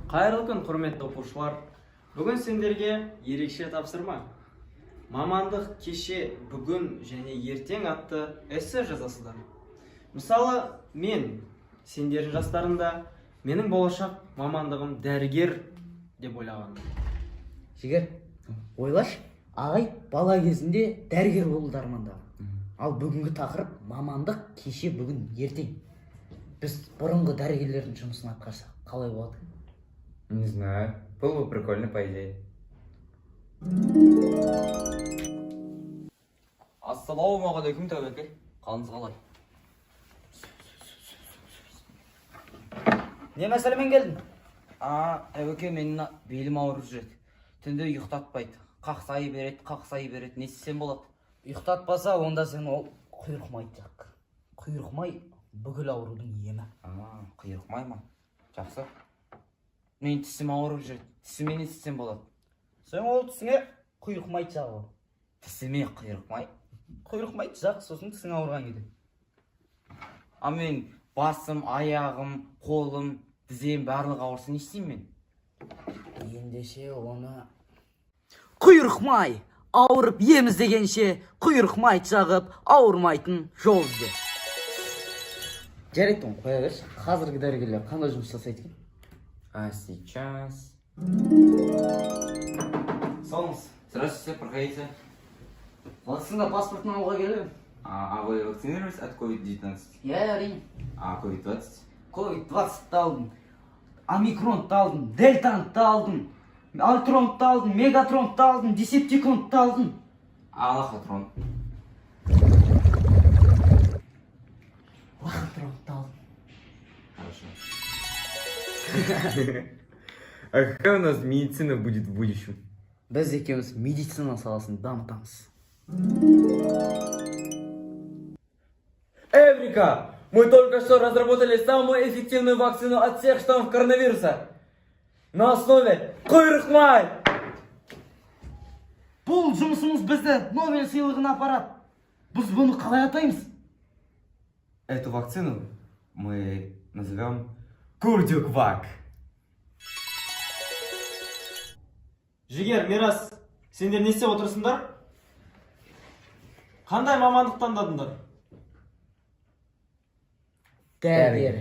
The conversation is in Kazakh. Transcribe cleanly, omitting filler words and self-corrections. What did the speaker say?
Қайырлы күн, құрметті оқушылар. Бүгін сендерге ерекше тапсырма. Мамандық кеше, бүгін және ертең атты эссе жазасыздар. Мысалы, мен сендердің жастарында менің болашақ мамандығым дәрігер деп ойлағанмын. Жігер, ойлашы, ағай бала кезінде дәрігер болуды армандаған. Ал бүгінгі тақырып мамандық кеше, бүгін, ертең. Біз бұрынғы дәрігерлердің жұмысын атқарсақ қалай болады? Не знаю. Было бы прикольно, по идее. Ассалаумағалейкум, тәуекел, қалыңыз қалай? Не мәселемен келдің? А, тәуеке, менің мына белім ауырып жүреді, түнде ұйықтатпайды, қақсай береді, қақсай береді. Не істесем болады? Ұйықтатпаса, онда сен ол құйрық майды жақ. Құйрық май бүкіл аурудың емі. А, құйрық май ма? Жақсы. Менің тісім ауырып жүреді, тісіме не істесем болады? Сен ол тісіңе құйрық майды жағып ал. Тісіме құйрық май? Құйрық майды жақ, сосын тісің ауырған кетеді. А мен басым, аяғым, қолым, тізем, барлығы ауырса, не істеймін мен? Ендеше оны құйрық май ауырып ем іздегенше, құйрық май жағып ауырмайтын жол ізде. Жарайды, оны қоя берші. Қазіргі дәрігерлер қандай жұмыс жасайды екен? А сейчас... Саумыз. Здравствуйте, проходите. Вакцина паспортын алуға келіп едім. А вы вакцинировались от COVID-19? Иә, әрине. А COVID-20? Ковид 20 алдым, омикронды алдым, дельтаны алдым, альтронды алдым, мегатронды алдым, десептиконды алдым. А лохотрон? Лохотронды алдым. Хорошо. А какая у нас медицина будет в будущем? Біз екеуміз медицина саласын дамытамыз. Эврика! Мы только что разработали самую эффективную вакцину от всех штаммов коронавируса на основе құйрық май! Бұл жұмысымыз бізді Нобель сыйлығына апарады. Біз бұны қалай атаймыз? Эту вакцину мы назовем Курдюквак. Жігер, Мирас, сендер не істеп отырсыңдар? Қандай мамандық таңдадыңдар? Дәрігер.